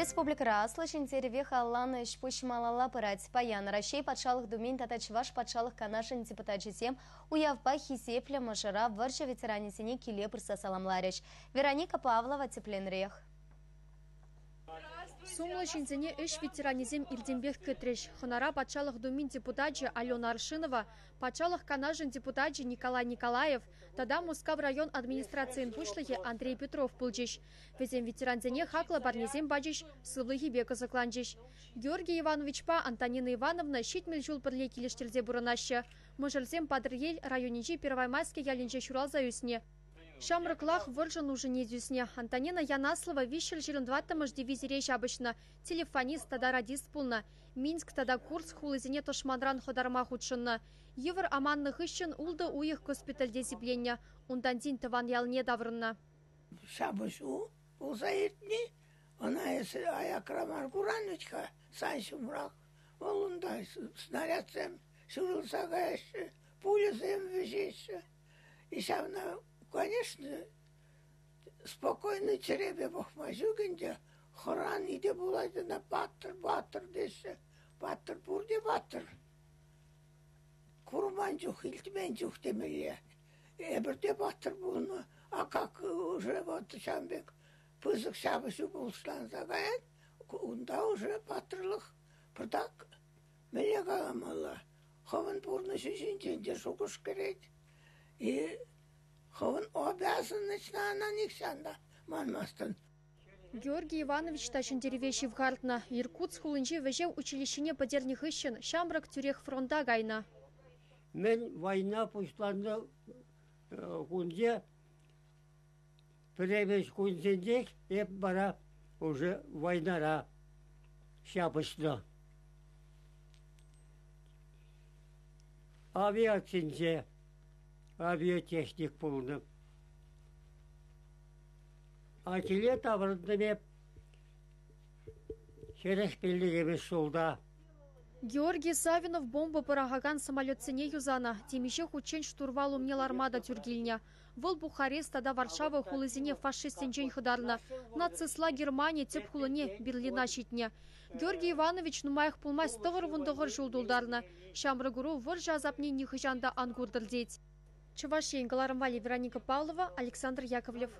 Республикӑра Аслӑ Ҫӗнтерӗве халалланӑ ӗҫ-пуҫ малалла пырать. Паян Раҫҫей Патшалӑх Думин тата Чӑваш Патшалӑх Канашӗн депутачӗсем уявпа хисеплӗ мӑшӑра вӑрҫӑ ветеранӗсене киле пырса саламларӗҫ. Вероника Павлова тӗплӗнрех. Сумлӑ ҫынсене ӗҫ ветеранӗсем иртенпех кӗтрӗҫ. Хӑнара Патшалӑх Думин депутачӗ Алена Аршинова, Патшалӑх Канашӗн депутачӗ Николай Николаев тата Мускав район администрацийӗн пуҫлӑхӗ Андрей Петров пулчӗҫ. Вӗсем ветерансене хаклӑ парнесем пачӗҫ, сывлӑхӗпе кӑсӑкланчӗҫ. Георгий Ивановичпа Антонина Ивановна 70 ҫул пӗрле килӗштерсе пурӑнаҫҫӗ. Мӑшӑрсем Патӑрьел районӗнчи Первомайски ялӗнче ҫуралса ӳснӗ. Ҫамрӑклах вӑрҫӑ нушине тӳснӗ. Антонина Янаслова 324-мӗш дивизире ҫапӑҫнӑ, телефонист тата радист пулнӑ. Минск тата Курск хулисене тӑшманран хӑтарма хутшӑннӑ. Йывӑр аманнӑ хыҫҫӑн ултӑ уйӑх госпитальте сипленнӗ. Унтан тин тӑван ялне таврӑннӑ. Ҫапӑҫу пулса иртни, ӑна эсӗ аякра мар куран вӗт-ха, сан ҫумрах. Вӑл унта снарядсем ҫурӑлса каяҫҫӗ, пульӑсем вӗҫеҫҫӗ. И ҫавна, конечно, спокойно чӗрепе пӑхма ҫук ӗнтӗ. Хӑрани те пулать ӑна, паттӑр, паттӑр теҫҫӗ. Паттӑр пурте паттӑр. Курман чух, илтмен чух темелле. Эпир те паттӑр пулнӑ. А как уже вот ҫавӑн пек пысӑк ҫапӑҫу пуҫланса каять, унта уже паттӑрлӑх пӑртак мӗнле каламалла, хӑвӑн пурнӑҫу ҫинчен те шухӑш кӗрет. И хӑвӑн обязанностьна ӑна нихҫан та манмастӑн. Георгий Иванович та ҫӗнтерӗве ҫывхартнӑ. Иркутск хулинчи вӗҫев училищине пӗтернӗ хыҫҫӑн ҫамрӑк тӳрех фронта кайнӑ. Мӗн война пуҫланнӑ кунче пӗрремӗш кунсенчех эп вара уже войнара ҫапӑҫнӑ. Авиацинче авиатехник пулнӑ. А киле таврӑнтӑм эп 45-мӗш ҫулта. Георгий Савинов бомба пӑрахакан самолетсене юсанӑ. Темиҫе хутчен штурвал умне ларма та тӳр килнӗ. Вӑл Бухарест тата Варшава хулисене фашистсенчен хӑтарнӑ. Нацистла Германи тӗп хулине Берлина ҫитнӗ. Георгий Иванович нумаях пулмасть 99 ҫул тултарнӑ. Ҫамрӑк ӑру вӑрҫӑ асапне нихӑҫан та ан куртӑр тет. Чӑваш Ен кӑларӑм валли Вероника Павлова, Александр Яковлев.